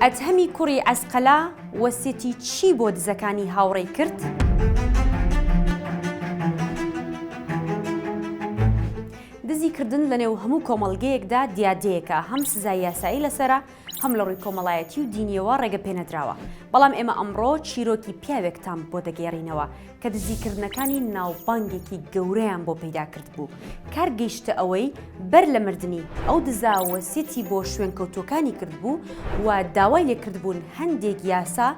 ئەدهەمی کوڕی عەسقەلا وەسیەتی چی بۆ دزەکانی هاوڕێی کرد؟ دزی کردن لەنێو هەموو کۆمەڵگەیەکدا دیاردەیەکە هەم سزای یاسایی لەسەرە هەم لە ڕووی کۆمەڵایەتی و دینیەوە ڕێگە پێنەدراوە بەڵام ئێمە ئەمڕۆ چیرۆکی پیاوێکتان بۆ دەگێڕینەوە کە دزیکردنەکانی ناوبانگێکی گەورەیان بۆ پەیدا کردبوو، کار گەیشتە ئەوەی بەر لە مردنی، ئەو دزە وەسیەتی بۆ شوێنکەوتووەکانی کردبوو و داوای لێکردبوون هەندێک یاسا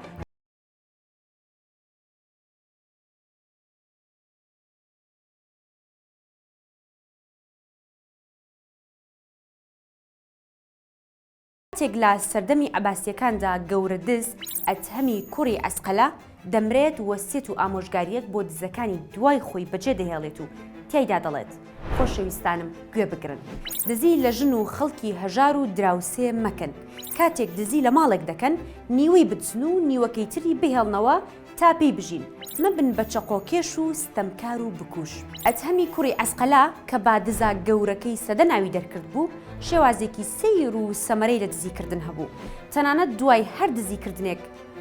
کاتێک لە سەردەمی عەباسییەکاندا گەورە دز، ئەدهەمی کوڕی عەسقەلە، دەمرێت، وەسیەت و ئامۆژگارییەک بۆ دزەکانی دوای خۆی بەجێ دەهێڵێت و تیایدا دەڵێت، خۆشەویستانم گوێ بگرن، دزی لە ژن و خەڵکی هەژار و دراوسێ مەکەن، کاتێک دزی لە ماڵێک دەکەن، نیوەی بدزن و نیوەکەی تری بهێڵنەوە تا پێی بژین، مەبن بە چەقۆکێش و ستەمکار و بکوژ. ئەدهەمی کوڕی عەسقەلا کە بە دزە گەورەکەی سەدە ناوی دەرکردبوو، شێوازێکی سەیر و سەمەرەی لە دزیکردن هەبوو. تەنانەت دوای هەر دزیکردنێک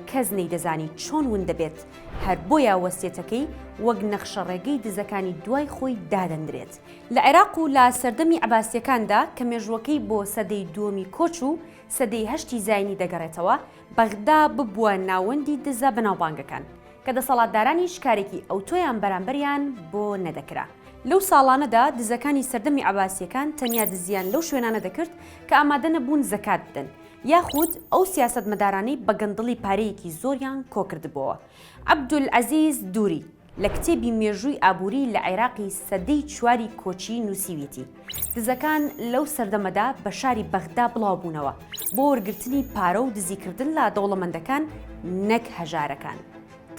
کەس نەیدەزانی چۆن ون دەبێت، هەر بۆیە وەسیەتەکەی وەک نەخشەڕێگەی دزەکانی دوای خۆی دادەنرێت. لە عێراق و لە سەردەمی عەباسییەکاندا کە مێژووەکەی بۆ سەدەی دووەمی کۆچ و سەدەی هەشتی زاینی دەگەڕێتەوە، بەغدا ببووە ناوەندی دزە بەناوبانگەکان، کە دەسەڵاتدارانیش کارێکی ئەوتۆیان بەرامبەریان بۆ نەدەکرا. لەو ساڵانەدا دزەکانی سەردەمی عەباسییەکان تەنیا دزییان لەو شوێنانە دەکرد کە ئامادە نەبوون زەکات بدەن، یاخود ئەو سیاسەتمەدارانەی بە گەندڵی پارەیەکی زۆریان کۆکردبۆوە. عەبدولعەزیز دوری. لە کتێبی مێژووی ئابووری لە عێراقی سەدەی چواری کۆچی نووسیویەتی، دزەکان لەو سەردەمەدا بە شاری بەغدا بڵاوبوونەوە بۆ وەرگرتنی پارە و دزیکردن لە دەوڵەمەندەکان نەک هەژارەکان.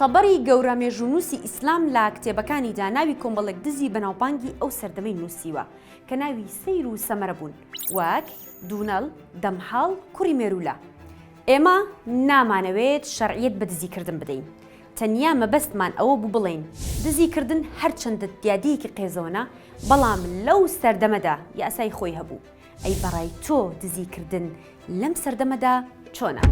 تەبەری گەورە مێژوونووسی ئیسلام لە کتێبەکانیدا ناوی کۆمەڵێک دزی بەناوبانگی ئەو سەردەمەی نووسیوە کە ناوی سەیر و سەمەرە بوون وەک، دونەل، دەمحاڵ، کوڕی مێروولە. ئێمە نامانەوێت شەرعیەت بە دزیکردن بدەین، تەنیا مەبەستمان ئەوە بوو بڵێین دزی کردن هەرچەندە دیادەیەکی قێزەونە بەڵام لەو سەردەمەدا یاسای خۆی هەبوو، ئەی بەڕای تۆ دزی کردن لەم سەردەمەدا چۆنە؟